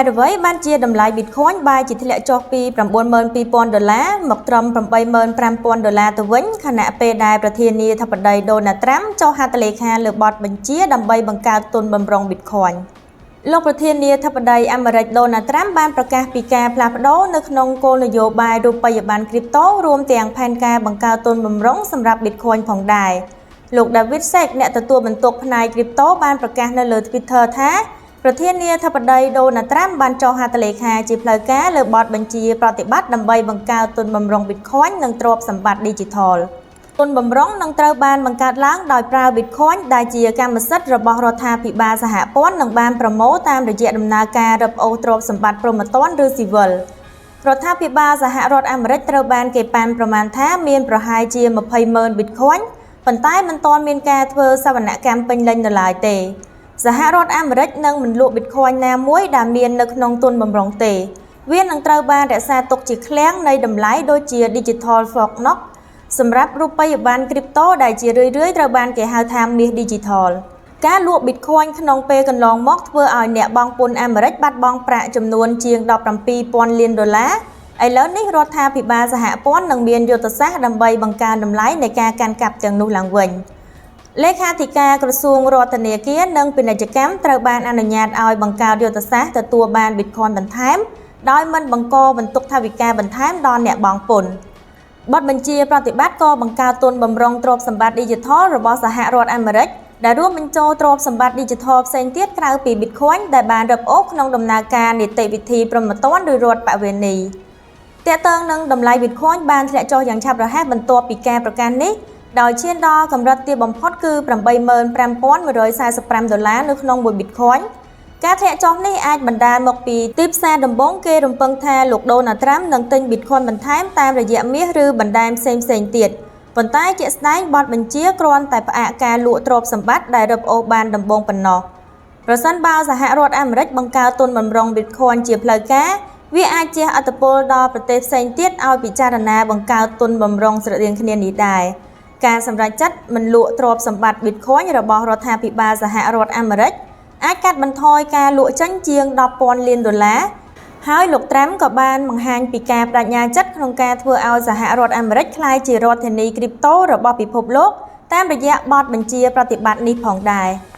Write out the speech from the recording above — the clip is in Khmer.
ហេតុអ្វីបានជាតម្លៃ Bitcoin បែរជាធ្លាក់ចុះពី 92,000 ដុល្លារមកត្រឹម 85,000 ដុល្លារទៅវិញ ខណៈពេលដែលប្រធានាធិបតីដូណាល់ ត្រាំ ចុះហត្ថលេខាលើបទបញ្ជាដើម្បីបង្កើតទុនបម្រុង Bitcoin លោកប្រធានាធិបតីអាមេរិកដូណាល់ ត្រាំ បានប្រកាសពីការផ្លាស់ប្ដូរនៅក្នុងគោលនយោបាយរូបិយប័ណ្ណគ្រីបតូ រួមទាំងផែនការបង្កើតទុនបម្រុងសម្រាប់ Bitcoin ផងដែរ។ លោក David Sacks អ្នកទទួលបន្ទុកផ្នែកគ្រីបតូបានប្រកាសនៅលើ Twitter ថា ប្រធានាធិបតីដូណាល់ ត្រាំ បានចុះហត្ថលេខាជាផ្លូវការលើបទបញ្ជាប្រតិបត្តិដើម្បីបង្កើតទុនបម្រុង Bitcoin និងទ្រព្យសម្បត្តិឌីជីថល។ ទុនបម្រុងនឹងត្រូវបានបង្កើតឡើងដោយប្រើ Bitcoin ដែលជាកម្មសិទ្ធិរបស់រដ្ឋាភិបាលសហព័ន្ធ និងបានប្រមូលតាមរយៈដំណើរការរឹបអូសទ្រព្យសម្បត្តិព្រហ្មទណ្ឌឬស៊ីវិល។ រដ្ឋាភិបាលសហរដ្ឋអាមេរិកត្រូវបានគេប៉ាន់ប្រមាណថាមានប្រហែលជា 20 ម៉ឺន Bitcoin ប៉ុន្តែមិនទាន់មានការធ្វើសវនកម្មពេញលេញនៅឡើយទេ។ សហរដ្ឋអាមេរិកនឹងមិនលក់ Bitcoin ណាមួយដែលមាននៅក្នុងទុនបម្រុងទេ វានឹងត្រូវបានរក្សាទុកជាឃ្លាំងនៃតម្លៃដូចជា Digital Fort Knox សម្រាប់រូបិយប័ណ្ណគ្រីបតូដែលជារឿយៗត្រូវបានគេហៅថាមាសឌីជីថល។ ការលក់ Bitcoin ក្នុងពេលកន្លងមកធ្វើឲ្យអ្នកបង់ពន្ធអាមេរិកបាត់បង់ប្រាក់ចំនួនជាង 17,000 លានដុល្លារ ឥឡូវនេះរដ្ឋាភិបាលសហព័ន្ធនឹងមានយុទ្ធសាស្ត្រដើម្បីបង្កើនតម្លៃនៃការកាន់កាប់ទាំងនោះឡើងវិញ។ លេខាធិការក្រសួងរដ្ឋាគារនិងពាណិជ្ជកម្មត្រូវបានអនុញ្ញាតឲ្យបង្កើតយុទ្ធសាស្ត្រទទួលបាន Bitcoin បន្ថែម ដោយមិនបង្កបន្ទុកថវិកាបន្ថែមដល់អ្នកបង់ពន្ធ។ បទបញ្ជាប្រតិបត្តិក៏បង្កើតទុនបម្រុងទ្រព្យសម្បត្តិឌីជីថលរបស់សហរដ្ឋអាមេរិក ដែលរួមបញ្ចូលទ្រព្យសម្បត្តិឌីជីថលផ្សេងទៀតក្រៅពី Bitcoin ដែលបានរឹបអូសក្នុងដំណើរការនីតិវិធីព្រហ្មទណ្ឌឬរដ្ឋប្បវេណី។ ទាក់ទងនឹងតម្លៃ Bitcoin បានធ្លាក់ចុះយ៉ាងឆាប់រហ័សបន្ទាប់ពីការប្រកាសនេះ ដោយឈានដល់កម្រិតទាបបំផុតគឺ 85,145 ដុល្លារនៅក្នុងមួយ Bitcoin។ ការធ្លាក់ចុះនេះអាចបណ្ដាលមកពីទីផ្សារដំបូងគេរំពឹងថាលោកដូណាល់ ត្រាំ នឹងទិញ Bitcoin បន្ថែមតាមរយៈមាសឬបណ្ដាញផ្សេងៗទៀត ប៉ុន្តែជាក់ស្ដែងបទបញ្ជាគ្រាន់តែផ្អាកការលក់ទ្រព្យសម្បត្តិដែលរឹបអូសបានដំបូងប៉ុណ្ណោះ។ ប្រសិនបើសហរដ្ឋអាមេរិកបង្កើតទុនបម្រុង Bitcoin ជាផ្លូវការ វាអាចជះឥទ្ធិពលដល់ប្រទេសផ្សេងទៀតឲ្យពិចារណាបង្កើតទុនបម្រុងស្រដៀងគ្នានេះដែរ។ ការសម្រេចចិត្តមិនលក់ទ្រព្យសម្បត្តិ Bitcoin របស់រដ្ឋាភិបាលសហរដ្ឋអាមេរិកអាចកាត់បន្ថយការលក់ចេញជាង 10,000 លានដុល្លារ ហើយលោកត្រាំក៏បានបង្ហាញពីការប្តេជ្ញាចិត្តក្នុងការធ្វើឲ្យសហរដ្ឋអាមេរិកក្លាយជារដ្ឋធានីគ្រីបតូរបស់ពិភពលោកតាមរយៈបទបញ្ជាប្រតិបត្តិនេះផងដែរ។